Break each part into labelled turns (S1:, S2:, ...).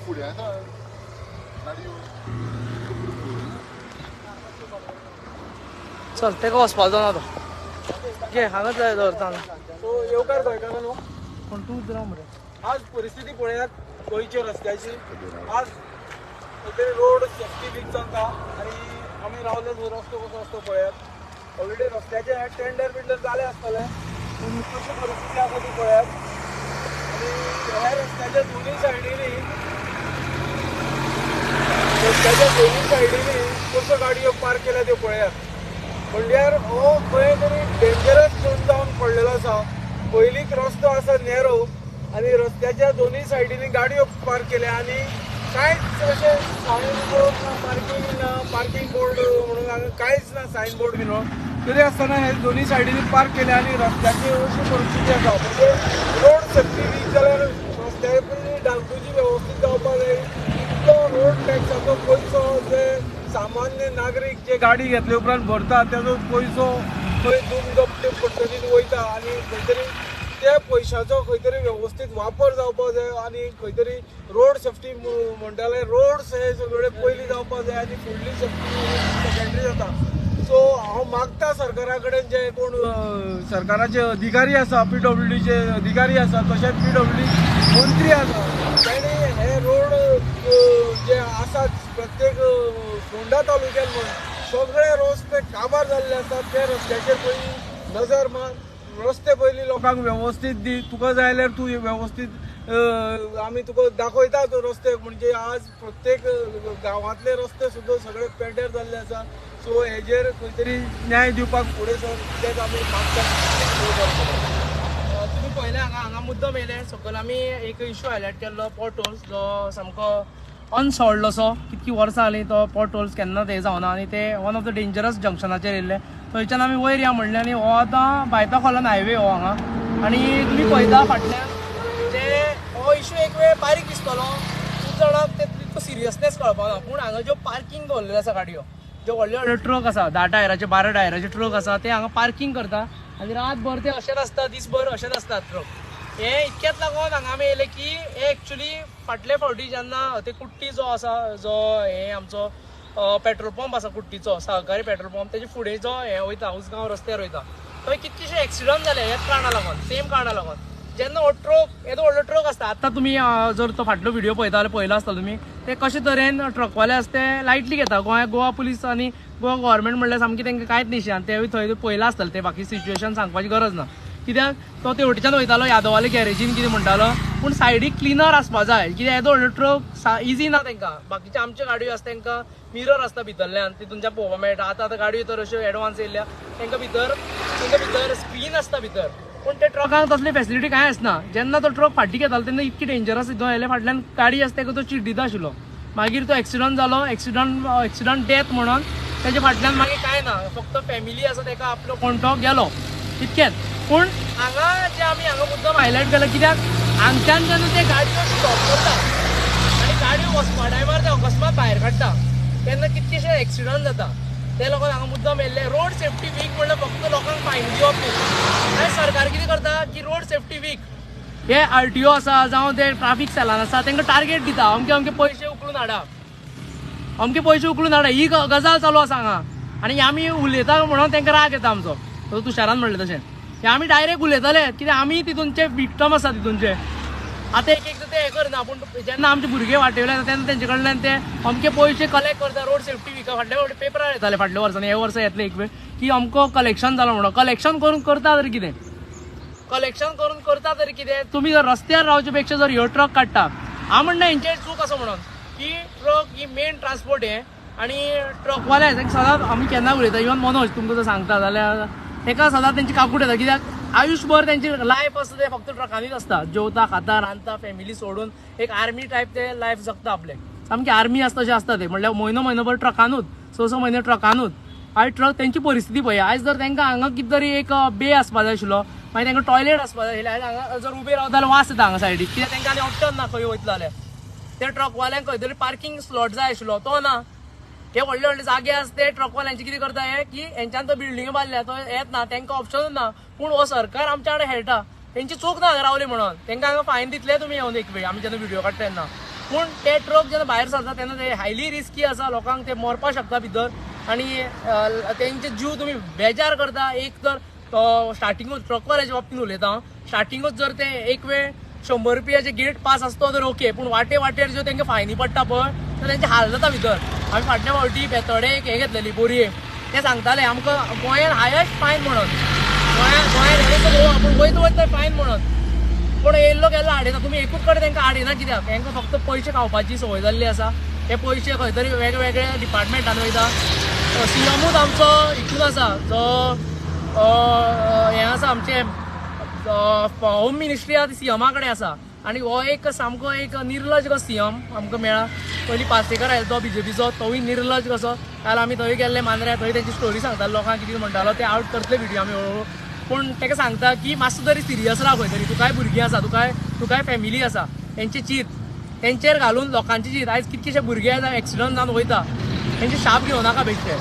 S1: फुडें आसा गाडयो.
S2: चल तेका वचपाचो ना तो. घे हांगाच जाय दवरता.
S3: सो येवकार गोंयकारांनो न्हू.
S2: पूण तूं राव मरे.
S3: आज परिस्थिती पळयात गोंयच्या रस्त्याची. आज खंय रोड सेफ्टी वीक चलता आनी आमी रावले थंय रस्तो कसो आसता पळयात. ऑलरेडी रस्त्याचे हे टेंडर बिंडर जाले आसतले, पूण कशी परिस्थिती आसा ती पळयात. आनी ह्या रस्त्याच्या दोनूय सायडींनी कसो गाडयो पार्क केल्या त्यो पळयात. म्हणल्यार हो खंय तरी डेंजरस झोन जावन पडलेलो आसा. पयलींच रस्तो आसा नॅरो आनी रस्त्याच्या दोनूय सायडींनी गाडयो पार्क केल्या आनी कांयच अशें सायन बोर्ड ना, पार्कींग ना, पार्कींग बोर्ड म्हणून हांगा कांयच ना, सायन बोर्ड बीन. तरी आसतना हे दोनूय सायडींनी पार्क केल्या आनी रस्त्याची अशी परिस्थिती आसा. म्हणजे रोड सेफ्टी वीक जाल्यार रस्त्यार पयलीं डागडुजी वेवस्थीत जावपाक जाय. इतलो रोड टॅक्साचो पयसो जे सामान्य नागरीक जे गाडी घेतले उपरांत भरता तेजो पयसो खंय दोन गपटे पद्दतीन वयता आनी खंय तरी त्या पयशाचो खंय तरी वेवस्थीत वापर जावपाक जाय. आनी खंय तरी रोड सेफ्टी म्हणटाले रोड्स हे सगळे पयलीं जावपाक जाय आनी फुडली सेफ्टी सेकेंडरी जाता. सो हांव मागता सरकारा कडेन जे कोण सरकाराचे अधिकारी आसा, पीडब्ल्यूडीचे अधिकारी आसा, तशेंच पीडब्ल्यूडी मंत्री आसा, ताणी हे रोड जे आसात प्रत्येक फोंडा तालुक्यान म्हण सगळे रस्ते काबार जाल्ले आसात ते रस्त्याचेर पयलीं नजर मार. रस्ते पयलीं लोकांक वेवस्थीत दी. तुका जाय जाल्यार तूं वेवस्थीत आमी तुका दाखयता तो रस्ते. म्हणजे आज प्रत्येक गांवांतले रस्ते सुद्दां सगळे पेड्ड्यार जाल्ले आसा. सो हेजेर खंय तरी न्याय दिवपाक फुडें सर तेच आमी मागतात.
S2: तुमी पळयलें हांगा हांगा मुद्दम येयले सकयल आमी एक इशू हायलायट केल्लो पोटहोल्स जो सामको अनसॉल्ड असो. कितकी वर्सां जालीं तो पोटहोल्स केन्नाच हें जावना आनी ते वन ऑफ the dangerous जंक्शनाचेर येयल्ले. थंयच्यान आमी वयर या म्हणलें आनी हो आतां बायता खोलान हायवे हो हांगा. आनी तुमी पळयता फाटल्यान जे हो इशू एक वेळ बारीक दिसतलो खूब जाणांक ते तितको सिरियसनेस कळपाना, पूण हांगा ज्यो पार्कींग दवरलेल्यो आसा गाडयो, ज्यो व्हडले व्हडले ट्रक आसा, 10 टायराचे 12 टायराचे ट्रक आसा, ते हांगा पार्कींग करता आनी रातभर ते अशेंच आसता, दीसभर अशेंच आसता ट्रक. हे इतक्याच लागून हांगा आमी येयले की हे एक्चुली फाटले फावटी जेन्ना ते कुट्टी जो आसा, जो हे आमचो पेट्रोल पंप आसा कुट्टीचो, सहकारी पेट्रोल पंप, तेजे फुडें जो हे वयता उसगांव रस्त्यार वयता थंय कितकेशे एक्सिडंट जाले ह्याच कारणा लागून, सेम कारणा लागून. जेन्ना हो ट्रक येदो व्हडलो ट्रक आसता, आतां तुमी जर तो फाटलो व्हिडियो पळयता जाल्यार पळयलो आसतलो तुमी, ते कशे तरेन ट्रकवाले आसता ते लायटली घेता. गोंया गोवा पुलीस आनी गोवा गव्हर्मेंट म्हणल्यार सामकी तांकां कांयच न्ही आनी तेवूय थंय पळयलां आसतलें, ते बाकी सिच्युएशन सांगपाची गरज ना. कित्याक तो तेवटेच्यान वयतालो यादवाले गॅरेजीन कितें म्हणटालो, पूण सायडीक क्लिनर आसपा जाय. कित्याक येदो व्हडलो ट्रक इजी ना तांकां. बाकीचे आमच्यो गाडयो आसता तांकां मिरर आसता भितरल्यान, तितूनच्यान पळोवपाक मेळटा. आतां आतां गाडयो तर अश्यो एडवान्स येयल्या तांकां भितर स्क्रीन आसता भितर, पूण ते ट्रकांक तसली फेसिलिटी कांय आसना. जेन्ना तो ट्रक फाटीं घेतालो तेन्ना इतकी डेंजरस हितून येयले, फाटल्यान गाडी आसता तेका तो चिड्डिता आशिल्लो. मागीर तो एक्सिडंट जालो, एक्सिडंट डेथ म्हणून तेजे फाटल्यान मागीर कांय ना, फक्त फॅमिली आसा तेका आपलो कोण तो गेलो इतकेंच. पूण हांगा जे आमी हांगा मुद्दम हायलायट केला कित्याक हांगच्यान जेन्ना ते गाडयो स्टॉप करता आनी गाडयो वचपा टायमार ते अकस्मात भायर काडटा तेन्ना कितकेशे एक्सिडंट जाता. ते लोकांक हांगा मुद्दम येयल्ले रोड सेफ्टी वीक म्हणल्यार फक्त लोकांक फायन दिवप न्ही. आनी सरकार कितें करता की रोड सेफ्टी वीक हे आरटीओ आसा जावं ते ट्राफीक सेलान आसा तांकां टार्गेट दिता, अमके अमके पयशे उखलून हाडा, अमके पयशे उखलून हाडा. ही गजाल चालू आसा हांगा आनी आमी उलयता म्हणून तांकां राग येता आमचो. तुषारान म्हणलें तशें हे आमी डायरेक्ट उलयताले कित्याक आमी तितूनचे विक्टम आसा तितूनचे. आतां एक एकदां ते हें करना, पूण जेन्ना आमचे भुरगे वाटेवले तेन्ना तेंचे कडल्यान ते अमके पयशे कलेक्ट करता रोड सेफ्टी विका. फाटल्या फावटी पेपरार येताले फाटल्या वर्सांनी, हे वर्सा येतले एक वेळ की अमको कलेक्शन जालो म्हणून. कलेक्शन करून करता तरी कितें, कलेक्शन करून करता तरी कितें? तुमी जर रस्त्यार रावचे पेक्षा जर ह्यो ट्रक काडटा, हांव म्हणना हेंचेर चूक आसा म्हणून की ट्रक ही मेन ट्रान्सपोर्ट हें आनी ट्रकवाले सदांच आमी केन्ना उलयता, इवन मनोज तुमकां जर सांगता जाल्यार ताका सदांच तेंची काकूट येता कित्याक आयुशभर तेंची लायफ आसता ते फक्त ट्रकांनीच आसता, जेवता खाता रांदता फॅमिली सोडून एक आर्मी टायप ते लायफ जगता आपले, सामकी आर्मी आसता तशें आसता ते. म्हणल्यार म्हयनो म्हयनोभर ट्रकानूच, 6-6 म्हयने ट्रकानूच. आयज ट्रक तेंची परिस्थिती पळय, आयज जर तांकां हांगा कितें तरी एक बे आसपा जाय आशिल्लो, मागीर तांकां टॉयलेट आसपा जाय आशिल्लें. आयज हांगा जर उबे रावता जाल्यार वास येता हांगा सायडीक, कित्याक तांकां आनी ऑप्शन ना खंय वयतलो जाल्यार. त्या ट्रकवाल्यांक खंय तरी पार्कींग स्लॉट जाय आशिल्लो तो ना. हे व्हडले व्हडले जागे आसा ते ट्रकवाल्यांचे कितें करता हे की हेंच्यान तो बिल्डिंगो बांदल्या तो येत ना, तांकां ऑप्शनूच ना. पूण हो सरकार आमच्या आड खेळटा, तेंची चूक ना रावली म्हणून तांकां हांगा फायन दितले तुमी येवन एक वेळ आमी जेन्ना व्हिडियो काडटा तेन्ना. पूण ते ट्रक जेन्ना भायर सरता तेन्ना ते हायली रिस्की आसा, लोकांक ते मरपाक शकता भितर आनी तेंचे जीव तुमी बेजार करता. एक तर तो स्टार्टिंगूच ट्रकवाल्याच्या बाबतीन उलयता हांव, स्टार्टिंगूच जर ते एक वेळ 100 रुपयाचे गेट पास आसतो तर ओके, पूण वाटे वाटेर ज्यो तेंकां फायनी पडटा पळय तर तेंचे हाल जाता भितर. आमी फाटल्या फावटी बेतोडे एक हें घेतलेली बोरये, ते सांगताले आमकां गोंयान हायस्ट फायन म्हणून, गोंयान गोवा पूण वयता वयता फायन म्हणून, पूण येयल्लो गेल्लो हाडिना. तुमी एकूच कडेन तेंकां हाडिना कित्याक? तेंकां फक्त पयशे खावपाची संवय जाल्ली आसा. ते पयशे खंय तरी वेगवेगळ्या डिपार्टमेंटान वयता. सीएमूच आमचो हितून आसा, जो हें आसा आमचें होम मिनिस्ट्री आसा ती सीएमा कडेन आसा आनी हो एक सामको एक निर्लज कसो सीएम आमकां मेळ्ळा. पयलीं पार्सेकर आयलो तो बीजेपीचो, तोवूय निर्लज कसो. काल आमी थंय गेल्ले मांद्र्या, थंय तेंची स्टोरी सांगताले लोकांक कितें म्हणटालो ते आवट करतले व्हिडियो आमी हळूहळू. पूण तेका सांगता की मातसो तरी सिरियस राव, खंय तरी तुकाय भुरगीं आसा, तुकाय फॅमिली आसा, तेंचे चीत तेंचेर घालून लोकांची चीत. आयज कितकेशे भुरगे आयज एक्सिडंट जावन वयता, तेंचे शाप घेवं नाका बेश्टे.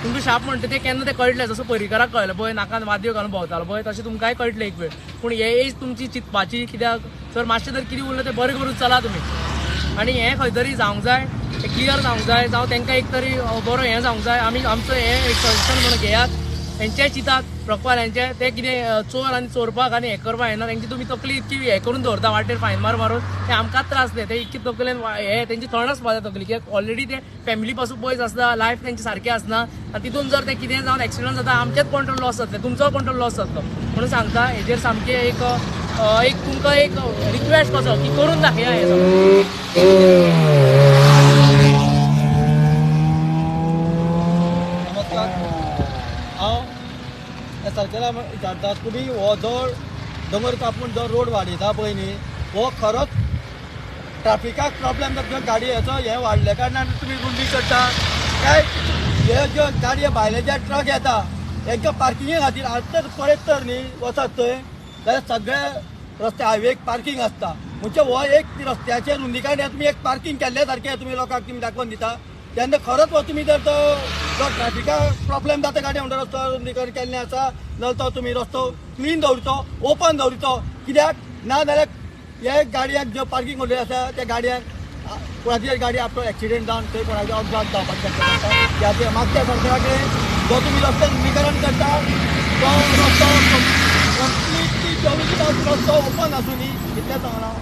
S2: तुमकां शाप म्हणटा ते केन्ना ते कळटलें, जसो पर्रीकराक कळलें पळय नाकान वाद्यो घालून भोंवतालो पळय, तशें तुमकांय कळटलें एक वेळ. पूण हे एज तुमची चिंतपाची, कित्याक जर मातशें जर कितें उरलें तें बरें करून चला तुमी. आनी हें खंय तरी जावंक जाय, तें क्लियर जावंक जाय, जावं तेंकां एक तरी बरो हें जावंक जाय. आमी आमचो हें एक सजेशन म्हणून घेयात, तेंचें चिंतात ट्रकवाल्यांचें, ते कितें चोर आनी चोरपाक आनी हें करपाक येना. तेंची तुमी तकली इतकी हें करून दवरता वाटेर फायन मार मारून, ते आमकांच त्रास ते इतकी तकलेन हे तेंची थंड आसपा जाय तकली, कित्याक ऑलरेडी ते फॅमिली पासून पयस आसता, लायफ तेंची सारकी आसना आनी तितून जर ते कितें जावन एक्सिडंट जाता आमचेच कंट्रोल लॉस जातलें, तुमचो कंट्रोल लॉस जातलो. म्हणून सांगता हेजेर सामकें एक एक तुमकां एक रिक्वेस्ट कसो की करून दाखया हें सगळें.
S4: नमस्कार, हांव सरकारा विचारता, तुमी हो जो दोंगर कापून जो रोड वाडयता पळय न्ही, हो खरोच ट्राफिकाक प्रॉब्लेम जाता. गाडयेचो हें वाडल्या कारणान तुमी रुंदी करता काय हे ज्यो गाडये भायले जे ट्रक येता तांकां पार्किंगे खातीर आतां पळयत तर न्ही वचत थंय जाल्यार सगळे रस्ते हायवेक पार्किंग आसता. म्हणजे हो एक रस्त्याचेर रुंदीकरण तुमी एक पार्किंग केल्ल्या सारकें तुमी लोकांक तुमी दाखोवन दिता तेन्ना खरोच हो तुमी जर तो जो ट्रॅफिकाक प्रॉब्लेम जाता गाडी म्हणटा रस्तो रुंदीकरण केल्लें आसा जाल्यार तो तुमी रस्तो क्लीन दवरचो, ओपन दवरचो. कित्याक ना जाल्यार हे गाडयांक ज्यो पार्किंग उरलेली आसा त्या गाडयांक कोणाची गाडी आपलो एक्सिडेंट जावन थंय कोणाचो अपघात जावपाक शकता. त्या खातीर मागच्या सरकारा कडेन जो तुमी रस्तो रुंदीकरण करता तो रस्तो कंप्लिटली 24 तास रस्तो ओपन आसूं न्ही, इतलें सांगलां.